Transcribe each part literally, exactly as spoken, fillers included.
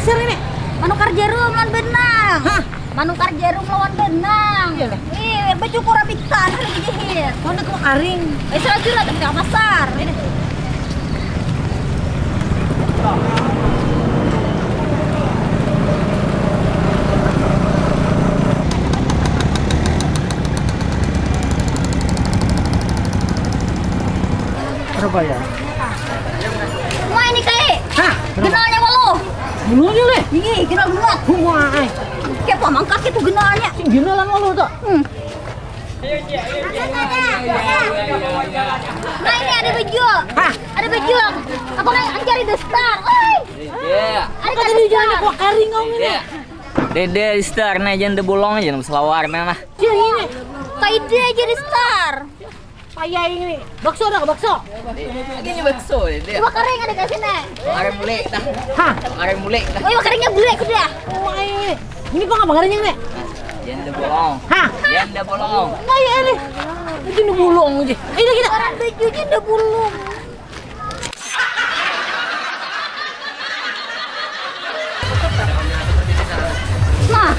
Ini. Manukar jarum lawan benang. Hah? Manukar jarum lawan benang. Iya lah. Ih, baju kurabitan hari jahit. Mana kau karing? Eh, salah jurat tapi pasar. Ini. Apa ya? Wah, ini kayak. Hah? Kenalnya walu. Dulunya leh. Ih, kenal banget. Humai. Kayak pamangkat itu kenalnya. Sing kenalan walu tuh. Hmm. Nah, ini ada baju. Hah? Ada baju. Apa kayak cari daster? Oi. Iya. Ada tadi jangan aku karing kau ini. Iya. Dede daster, nah, jangan debolong aja, selawar mana. Iya, ini. Kayak dia aja daster. Payah ini. Bakso ada bakso? Ini bakso ya, dia. Iwak kering ada di sini. Orang mulai dah. Hah? Orang mulai dah. Oh, iwak keringnya bule sudah. Oh, ayo. Ini apa ngarannya nih? Janda bolong. Hah? Janda bolong. Enggak ya ini. Ini bolong aja. Ini kita. Orang bajunya udah bolong. Nah,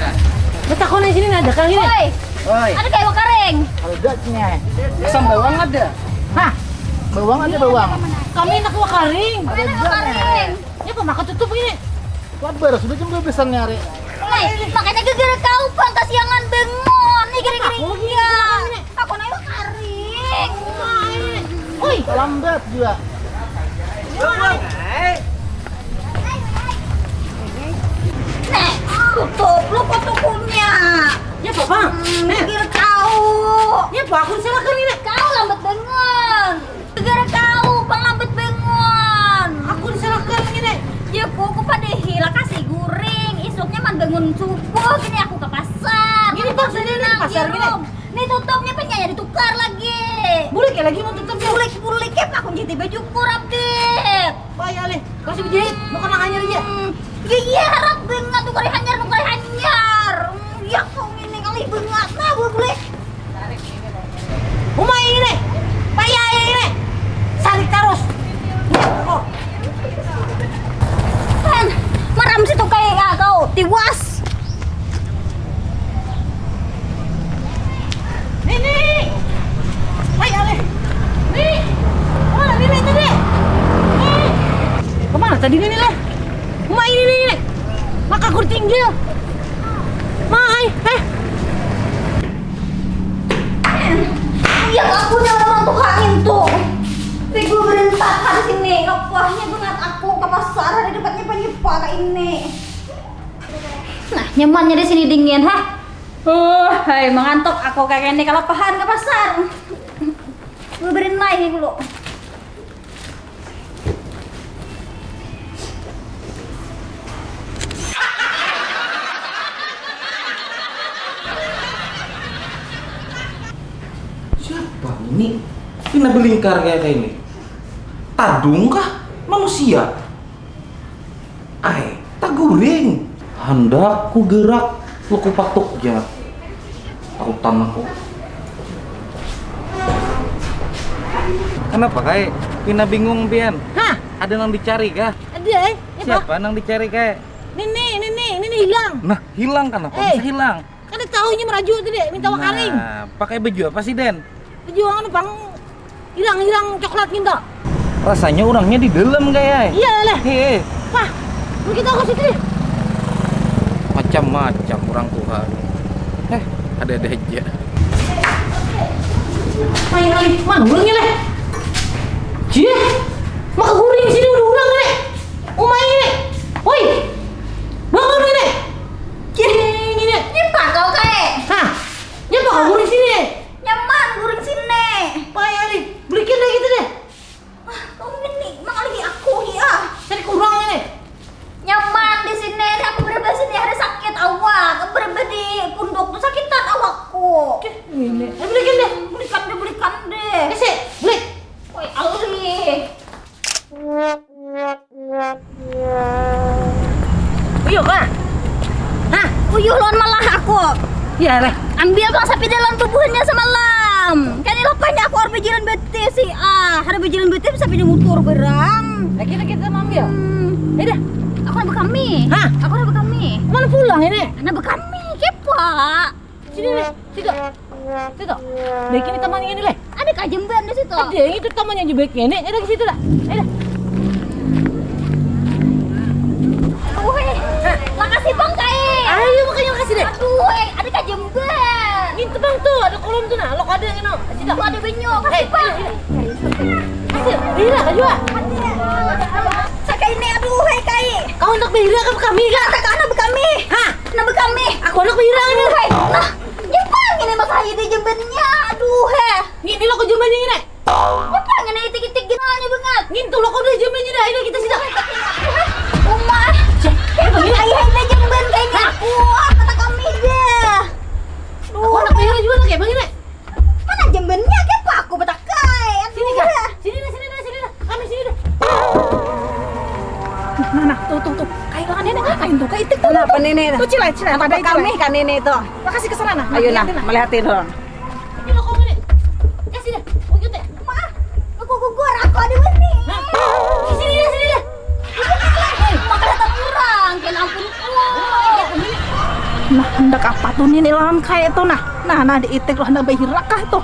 betakon di sini nah, dagang ini. Woi, Oi, ada kayak iwak kering. Ada nya. Asam bawang ada. Hah? Bawang ada bawang. Kami nak iwak kering. Ada iwak kering. Ini apa makan tutup ini? Sabar, sudah jam dua belas nyari. Woi, makanya gara-gara kau bang kasiangan bangun. Nih gara-gara iya. Aku naik karing. Oi, lambat juga. Nek, tutup lu kok tukunya. Ya apa? Hmm, mikir kau. Ya apa? Aku disalahkan ini. Kau lambat bangun. Gara-gara kau, pang lambat bangun. Aku disalahkan ini. Ya, ku, ku padahi lah kasih guring. Isuknya man bangun subuh, gini aku ke pasar. Ini tuh sini nih, pasar gini. Nih tutupnya penyanyi ditukar lagi. Bulik ya lagi mau tutupnya. Bulik, bulik ya, aku jadi baju kurap deh. Wah, ya leh, masih berjahit, mau kena hanyar aja. Hmm, ya iya, harap banget tuh kali hanyar, tuh kali hanyar. Hmm, ya kau ini kali banget, nah, bulik. Uma ini, payah ini, sarik terus. Kan, maram situ kayak kau, tiwas. Nini, payah leh. Ni, mana Nini tadi? Ni, kemana tadi Nini leh? Uma ini Nini, maka aku tinggal. Mai, eh. Iya, aku jangan orang tuh angin tuh. Tapi gue berantakan sini, ngapahnya banget aku ke pasar, ada dapatnya penyepa kayak ini. Nah, nyamannya di sini dingin, hah? Uh, hai, mengantuk aku kayak ini kalapahan ke pasar. Gue berenai dulu. Siapa ini? Pina belingkar kayak ini. Tadung kah? Manusia? Ai, taguring. Handak ku gerak, luku patuk ja. Tautan aku. Kenapa, Kai? Pina bingung, pian? Hah? Ada nang dicari kah? Ada, eh. Siapa nang dicari, Kai? Nini, Nini, Nini hilang. Nah, hilang kenapa bisa hilang? Kada tahu inya merajuk tadi, minta wakaring. Nah, pakai baju apa sih, Den? Baju anu pang hilang-hilang coklat gitu. Rasanya orangnya di dalam kayak. Iya lah. Heeh. Wah, kita ke situ deh. Macam-macam orang tua. Eh, ada-ada aja. Ayo, ayo, mana orangnya leh? Cie, maka guring sini udah orang leh. Umai ini. Woi, bangun ini. Cie, ini. Ini pakau kayak. Hah? Nyapa kau guring sini? Nyaman guring sini. Payah nih, belikin deh gitu deh. Ah, kau ini mangalihi aku ya. Cari kurang ini. Nyaman di sini, aku berubah sini ada sakit awak, berubah di punduk tuh sakitan awakku. Oke, ini. Eh, belikin deh. Belikan deh, belikan deh. Isi, beli. Woi, alih. Uyuh kah? Hah? Uyuh lawan malah aku. Ya lah. Ambil lah sapi dalam tubuhannya semalam. Kan lapahnya aku harus berjalan betis sih. Ah, harus berjalan betis sapinya mutur berang. Lagi kita mau ambil. Hmm. Eh dah. Aku nak bekami. Hah? Aku nak bekami. Mana pulang ini? Nak bekami, kepa. Sini nih, situ. Situ. Baik ini teman ini leh. Ada kajemban di situ. Ada yang itu temannya juga baik ini. Ada ke situ dah. Ada. Woi, makasih bang kai. Ayo makanya makasih deh. Aduh, eh, ada kajemban. Itu bang tuh, ada kolom tuh nah. Lo ada yang no. Situ. Tuh ada banyu. Makasih bang. Ayo, iya lah juga. Ada. Saya ini aduh, hei kai. Kau untuk bira ke kami kak? Kata anak kami. Hah? Anak kami. Aku anak bira ini. Hei, nah, nyepang ini mas Haji di jembannya. Aduh, heh. Ini lo kejembannya ini. Nyepang ini itik-itik gimana banget. Ngintu lo kau udah jembannya dah. Ini kita sih dah. Uma. Ayah ini jemban kayak ini aku. Kata kami dia. Aku anak bira juga kayak begini. Mana jembannya? Kepa aku betakai. Sini kak. Sini dah, sini dah, sini dah. Kami sini dah. Nah, nah, tuh, tuh, tuh. Kayak lah nenek ngapain tuh? Kayak itik tuh. Kenapa nenek? Tuh cilai, cilai. Apa kami kan nenek tuh? Makasih ke sana nah. Ayo nah, melihatin dong. Ini lo kau ini. Ya sini. Mungkin teh. Ma, aku gugur, aku ada benih. Nah, sini dah, sini dah. Makan datang kurang, kena ampun. Nah, hendak apa tuh nih lawan kayak itu nah. Nah, nah diitik lah hendak bahirakah tuh.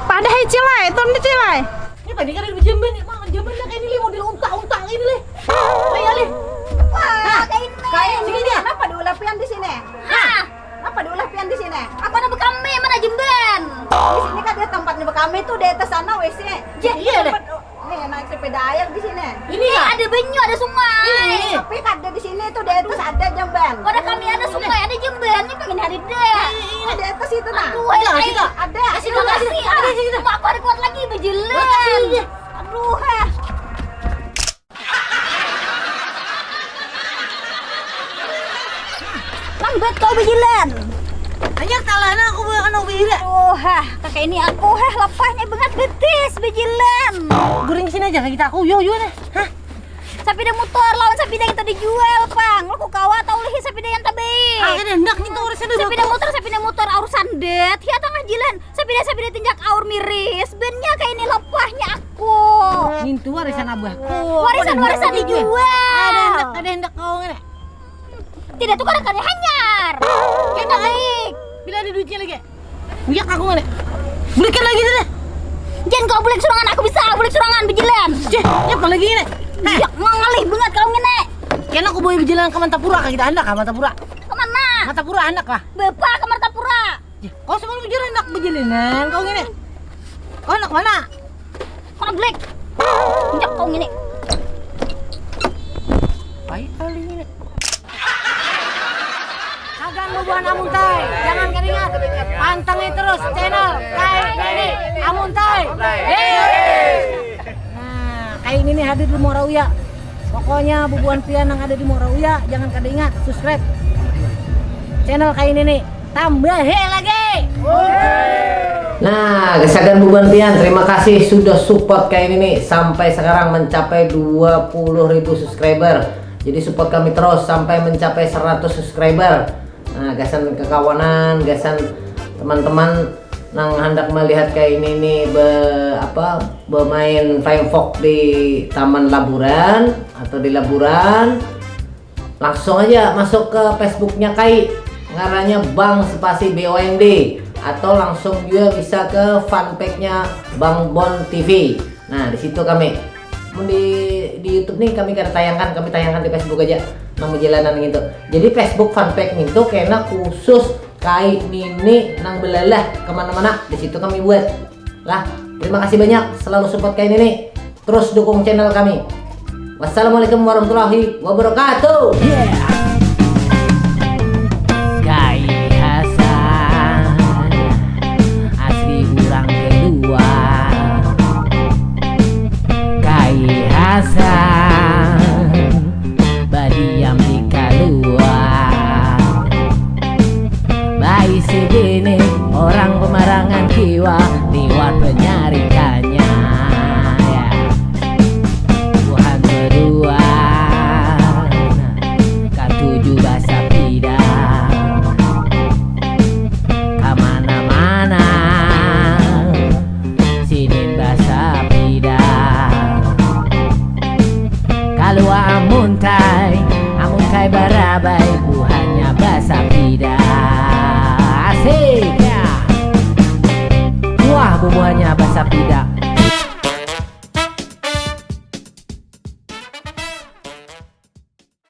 Padahal cilai, tuh nih cilai. Ini tadi kan ada jamban, emang jamban kayak ini leh, model unta-unta ini leh. Kayak leh. Wah, kayak ini. Kayak ini. Kenapa diulah pian di sini? Hah? Apa diulah pian di sini? Aku ada bekami, mana jemban? Di sini kan dia tempatnya bekami tuh di atas sana W C. Iya deh. Nih naik sepeda air di sini. Ini ya? Ada banyu, ada sungai. Tapi kada di sini tuh di atas ada jamban. Pada kami ada sungai, ada jamban. Ini pengen hari deh. Di atas itu nah. Aduh, ada. Ada. Ada. Ada. Ada. Aku ada kuat lagi bejelan. Aduh, heh. Lambat kau bejalan. Hanya salah nah aku bukan kau bejalan. Aduh, hah, kakak ini aku, hah, lapahnya banget betis bejalan. Guring sini aja kita aku, yo yo nah. Hah? Sapida motor lawan sapida kita dijual, pang. Lu ku kawa tahu lih sapida yang tabaik. Ah, kada hendak kita urusan dulu. Sapida motor, sapida motor urusan det. Hiya tengah jalan. Sapida-sapida tinjak aur miris, bannya kaini lapahnya aku. Nintu warisan abahku. Warisan, warisan dijual. Ada hendak, ada hendak kau ngene. Tidak tuh kada kada hanyar. Kita baik. Bila ada duitnya lagi. Buyak aku ngene. Belikan lagi deh. Jangan kau bulik surangan, aku bisa bulik surangan bejalan. Cih, apa lagi ngene? Heh. Buyak ngalih banget kau ngene. Kena aku boleh bejalan ke Mantapura, kita hendak ke Mantapura. Kemana? Mantapura hendak lah. Bapak ke Mantapura. Kau semalam jujur hendak bejelinan kau ngini. Kau hendak mana? Kau black. Injak kau ngini. Baik kali ini. Sagan bubuhan Amuntai, jangan keringat. Pantangi terus channel Kai Nini Amuntai. Yeay. Nah, Kai Nini hadir di Muara Uya. Pokoknya bubuhan pian yang ada di Muara Uya, jangan kada ingat subscribe channel Kai Nini. Tambahi lagi. Nah, kesagan bubuhan pian, terima kasih sudah support Kai Nini sampai sekarang mencapai dua puluh ribu subscriber. Jadi support kami terus sampai mencapai seratus subscriber. Nah, gasan kekawanan, gasan teman-teman nang handak melihat Kai Nini be, apa, bermain flying fox di Taman Laburan atau di Laburan, langsung aja masuk ke Facebooknya Kai, ngarannya Bang spasi B O N D, atau langsung juga bisa ke fanpage-nya Bang Bon T V. Nah, di situ kami. Mun di, di YouTube nih kami kada tayangkan, kami tayangkan di Facebook aja nang perjalanan gitu. Jadi Facebook fanpage itu kena khusus Kai Nini nang belalah kemana-mana, di situ kami buat. Lah, terima kasih banyak selalu support Kai Nini. Terus dukung channel kami. Wassalamualaikum warahmatullahi wabarakatuh. Kai Hasan asli urang kedua. Kai Hasan badiam di kaluar. Baisi bini orang pemarangan kiwa liwat penyari.